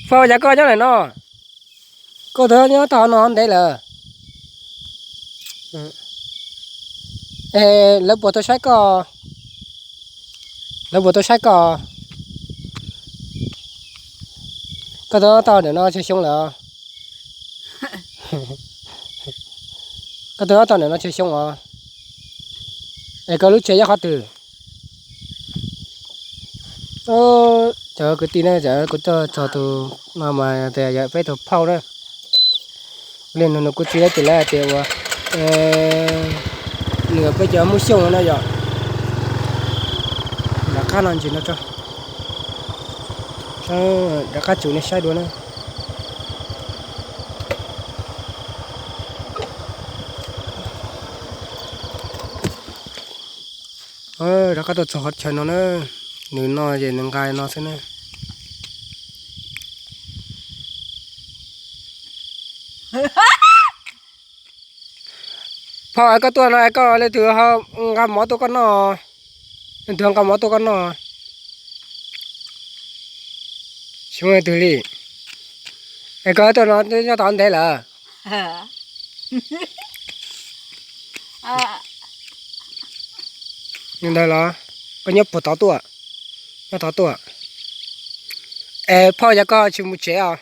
Phauj, cas koj nyob ntawm no? Koj twb nyob tau no ntev lawm. Es lawv puas tau saib koj? Lawv puas tau saib koj? Koj twb nyob tau ntawm no tsawg xyoo lawm? Koj twb nyob tau ntawm no tsawg xyoo os? Es koj lub tsev nyob qhov twg? Cov kwv tij na, kuv tuaj txog tus no mas yog peb tus phauj na. Li nug nws kuv txiv lawv ces lawv hais tias ua nws peb cov Hmoob Xyooj no na yom. Rov qab no ntsis no tso, rov qab tsom nej saib dua na. Rov qab tuaj txog qhov chaw no na, nws no ces nws nqa no xwb na. Phauj, es koj tuaj no es koj leej twg ho nqa mov tuaj koj noj? Leej twg ho nqa mov tuaj koj noj? Tsis muaj leej twg li. Es koj tuaj no nyob tau ntev lawm? Li ntawd los koj nyob puag tod tuaj? Nyob tod tuaj. Es phauj, yog koj tsis mus tsev os,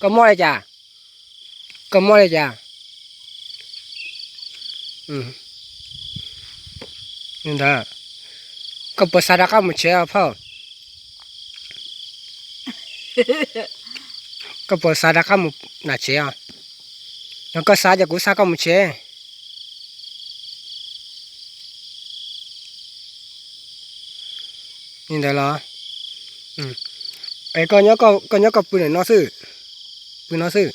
koj mob li cas? Koj mob li cas? Li ntawd, koj puas xav rov qab mus tsev os phauj? Koj puas xav rov qab mus nram tsev os? Yog koj xav ces kuv xa koj mus tsev. Li ntawd los, es koj nyob koj pw ntawm no xwb, pw no xwb.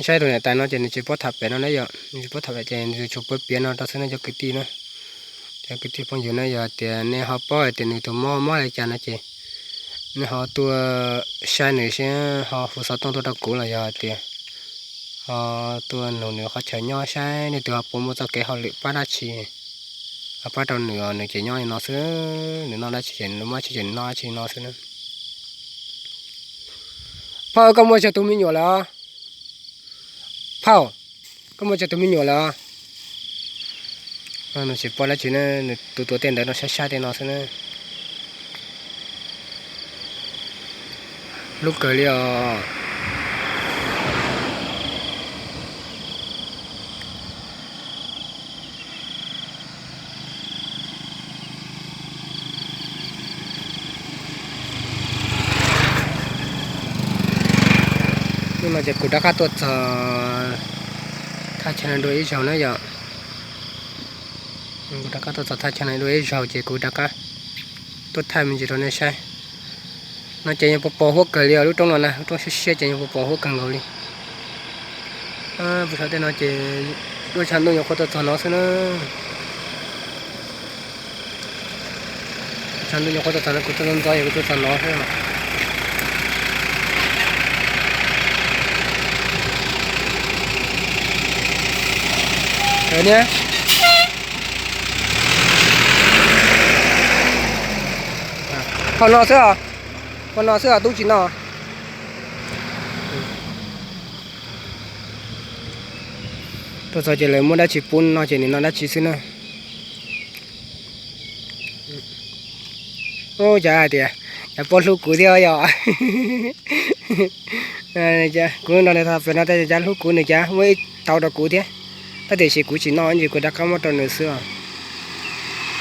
Saib tus niam tais no ces nws tsis paub tham pem no na yom, nws tsis paub tham pem ces nws tsuas pw piav no rau xwb na cov kwv tij na. Cov kwv tij phooj ywg na, yog tias nej ho paub hais tias nws tus mob mob li cas no ces nej ho tuaj saib nws seb ho hu xov tooj tuaj rau kuv los yog hais tias ho tuaj nug nws qhov chaw nyob saib nej tus ho puas muaj txoj kev hauj lwm pab dab tsi, ho pab rau nws os. Nws ces nyob li no xwb, nws noj dab tsi ces nws muaj dab tsi ces nws noj dab tsi no xwb na. Phauj, koj muaj tsawg tus me nyuam lawm? Phauj, koj muaj tsawg tus me nyuam lawm? Nws tsis paub dab tsi na, nws tus tuav tej ntawd no saib saib tej no xwb na. Hlub kawg li os. Hnub no ces kuv rov qab tuaj txog thaj chaw no dua ib zaug na yom. Kuv rov qab tuaj txog thaj chaw no dua ib zaug ces kuv rov qab tuaj thaij me ntsis rau nej saib. No ces yeej pos pos huab kawg li os, lub roob no na, lub roob siab siab ces yeej pos pos huab kawg nkaus li. Puag saum tej no ces lub tshav ntuj nyuam qhuav tuaj txog no xwb na. Tshav ntuj nyuam qhuav tuaj txog no, kuv tuaj ntxov ntxov es kuv tuaj txog no xwb. Niam, ho no xwb os, ho no xwb os, tub tsis noj. Tuaj txog ces lawv muab dab tsi pub no ces nws noj dab tsi xwb na. Ub, cas hais tias cas puas hlub kuv thiab yom. Kuv nrog nws tham pem no tas cas hlub kuv, nws cas muab ib tau rau kuv thiab. Tab tiam sis kuv tsis noj ntsis, kuv rov qab muab rau nws xwb os.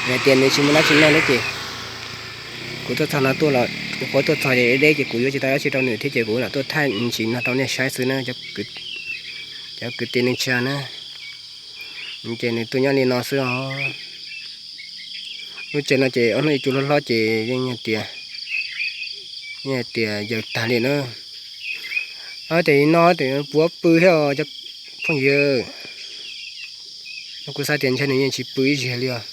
Hais tias nws tsis muaj dab tsi noj thiab ces kuv tuaj txog no tuaj los, kuv qhuav tuaj txog ces deb deb ces kuv yuav tsis tau dab tsi rau nws thiab ces kuv lam tuaj thaij ntsis no rau nej saib xwb na, cov kwv tij neej tsa na. Ces nws tuaj nyob li no xwb os. Lub tsev no ces ob hnub ib cua hlob hlob ces yeej tias, yeej tias yaws tag li na. Ces no ces puav pw thiab os cov phooj ywg. Kuv xav tias ntshe nws yeej tsis pw ib zaug li os.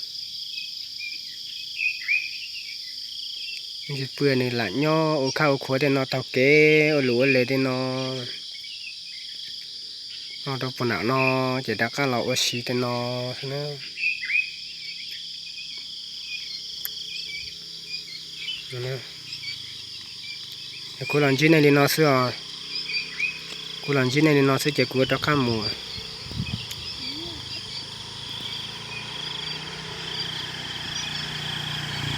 Yeej tsis pw, nws lam nyob ua khaj ua khuav tej no, taug kev ua luj ua le tej no. Noj rau puag nram no ces rov qab los ua si tej no xwb na. Kuv los ntsib nej li no xwb os. Kuv los ntsib nej li no xwb ces kuv rov qab mus.